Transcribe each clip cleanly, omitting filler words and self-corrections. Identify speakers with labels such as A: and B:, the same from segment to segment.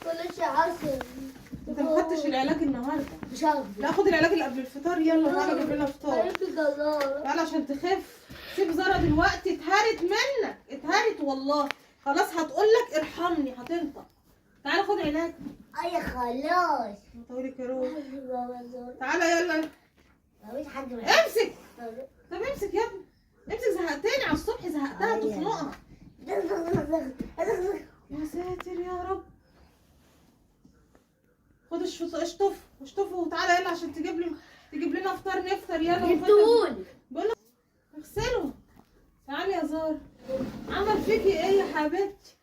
A: كل شيء عسل.
B: انت ما خدتش العلاج النهارده.
A: مش عارف.
B: لا خد العلاج اللي قبل الفطار. يلا تعالى جيب لنا فطار.
A: حبيبتي جزارة.
B: تعالى عشان تخف. سيب زارة دلوقتي، اتهرت منك، اتهرت والله. خلاص هتقول لك ارحمني، هتنطق. تعالى خد علاج.
A: اي خلاص.
B: طولك يا روح.
A: بابا زارة.
B: تعالى يلا.
A: مفيش حد معايا.
B: امسك. طب امسك يا ابني، امسك. زهقتني على الصبح، زهقتها.
A: أيوة.
B: تخنقها. يا ساتر يا رب. خد اشفط، اشطف اشطفه وتعالى يلا عشان تجيب لي، تجيب لنا فطار نفطر. يلا.
A: جبتهولي.
B: بقول لك اغسله. تعالي يا زار. عمل فيكي ايه يا حبيبتي؟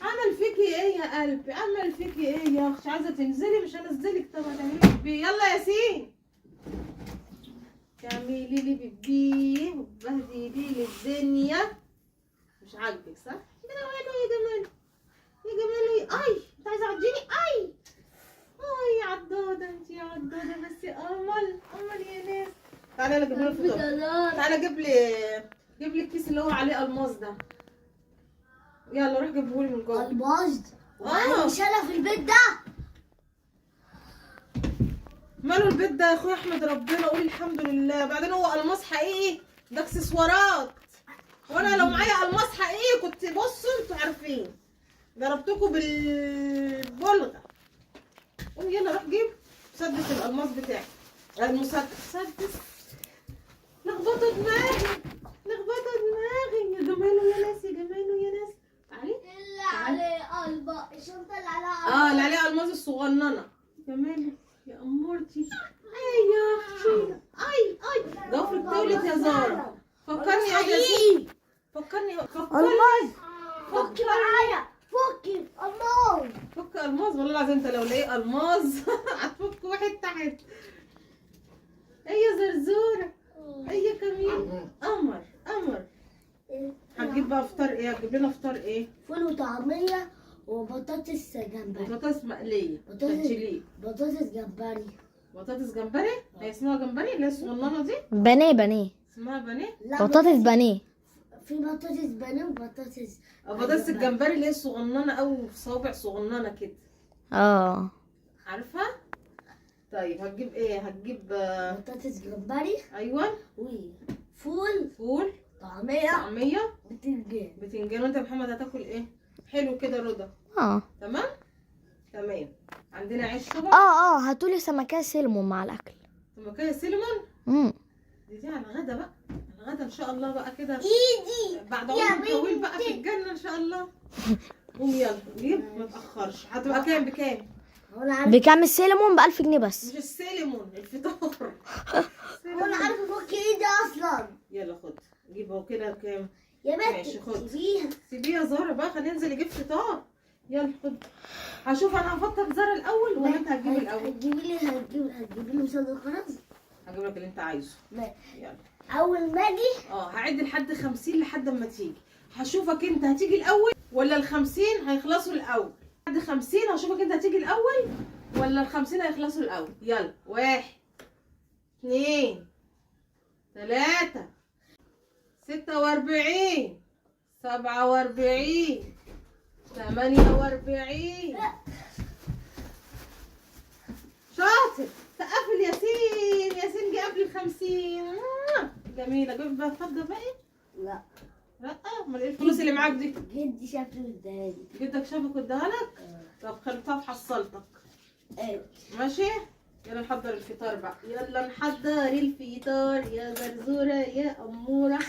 B: عمل فيكي ايه يا قلبي؟ عمل فيكي ايه يا اختي؟ عايزه تنزلي؟ مش هنزلك. طب هتعملي بيبي. يلا يا ياسين تعملي لي بيبي وتبهدلي لي الدنيا. مش عاجبك صح؟ يا جماله يا جماله يا جماله. اي انت عايزه عضيني؟ اي اي يا عضاده، انت يا عضاده. بس يا قمر، قمر يا ناس. تعالى يلا جيب لنا الفطار.
A: جزارة.
B: تعالى جيب لي، جيب لي الكيس اللي هو عليه الماس ده. يلا روح جيبهولي من جوه.
A: الماس.
B: آه.
A: مش انا في البيت ده.
B: ماله البيت ده يا اخويا؟ احمد ربنا، قول الحمد لله. بعدين هو الماس حقيقي؟ ده اكسسوارات. وانا لو معايا الماس حقيقي كنت، بصوا انتوا عارفين، ضربتكم بالبلغه. قوم يلا روح جيب مسدس الالماس بتاعي. المسدس، مسدس. لخبطوا دماغي، لخبطوا دماغي. يا جماله يا ناس، يا جماله يا ناس. تعالي.
A: اللي عليه قلبه، الشنطة اللي عليها.
B: اه اللي عليها الماس الصغننه. جماله يا امورتي. اي يا اختي، اي اي. ضفرك تولت يا زارة. فكرني يا ياسين، فكرني فكرني.
A: الماس. فكي
B: فكرني.
A: معايا، فكي الماس.
B: فك الماس. والله العظيم انت لو لقيت الماس هتفك واحد تحت. اي يا زرزوره، اي يا كميل. قمر قمر. هتجيب بقى فطار ايه؟ هتجيب لنا فطار ايه؟
A: فول وطعمية وبطاطس جمبري.
B: بطاطس مقلية.
A: بطاطس.
B: تشيليه.
A: بطاطس جمبري.
B: بطاطس جمبري. هي اسمها جمبري اللي هي الصغننه دي؟
C: بانيه بانيه.
B: اسمها بانيه.
A: لا.
C: بطاطس بانيه.
A: في بطاطس بانيه وبطاطس
B: بطاطس الجمبري اللي هي الصغننه قوي، في صوابع صغننه كده.
C: اه.
B: عارفه؟ طيب هتجيب ايه؟ هتجيب
A: بطاطس جمبري.
B: ايوه.
A: وفول.
B: فول.
A: طعمية.
B: طعميه.
A: بتنجان.
B: بتنجان. وانت يا محمد هتاكل ايه؟ حلو كده رضا.
C: اه.
B: تمام تمام. عندنا عيش طبعا.
C: اه اه، هاتولي سمكة سلمون مع الاكل.
B: سمكيه سلمون. دي على الغدا بقى، على الغدا ان شاء الله بقى كده.
A: ايدي.
B: بعد
A: يا
B: عمر طويل بقى في
A: بنتي.
B: الجنة ان شاء الله. قوم يلا جيب، ما تاخرش. هتبقى كام بكام؟
A: هو انا عارف.
C: بكام السلمون؟ ب1000 جنيه بس.
B: مش السلمون، الفطار.
A: هو انا عارف افك ايدي اصلا.
B: يلا خد جيب اهو كده كام.
A: يا
B: ماشي،
A: بنتي
B: خد.
A: سيبيها.
B: سيبيه يا زهره بقى، خلينا ننزل نجيب فطار. يلا خد. هشوف انا هفطر زهره الاول ولا انت هتجيب الاول؟
A: هتجيبي لي، هتجيبي لي مسدس خرز.
B: هجيب لك اللي انت عايزه.
A: ماشي.
B: يلا.
A: اول ما اجي.
B: اه هعد لحد 50 لحد اما تيجي. هشوفك انت هتيجي الاول ولا ال50 هيخلصوا الاول. لحد 50 هشوفك انت هتيجي الاول ولا ال50 هيخلصوا الاول. يلا 1 2 3 46 47 48. شاطر، سقف ياسين. ياسين جه قبل ال50. جميلة. جيب بقى فضة باقي؟
A: لا.
B: لا امال ايه الفلوس اللي معاك دي؟
A: جدي شافني واداها لي.
B: جدك شافك واداها لك؟ طب خليتها في حصلتك.
A: ايوه.
B: ماشي يلا نحضر الفطار بقى. يلا نحضر الفطار يا زرزورة يا أمورة.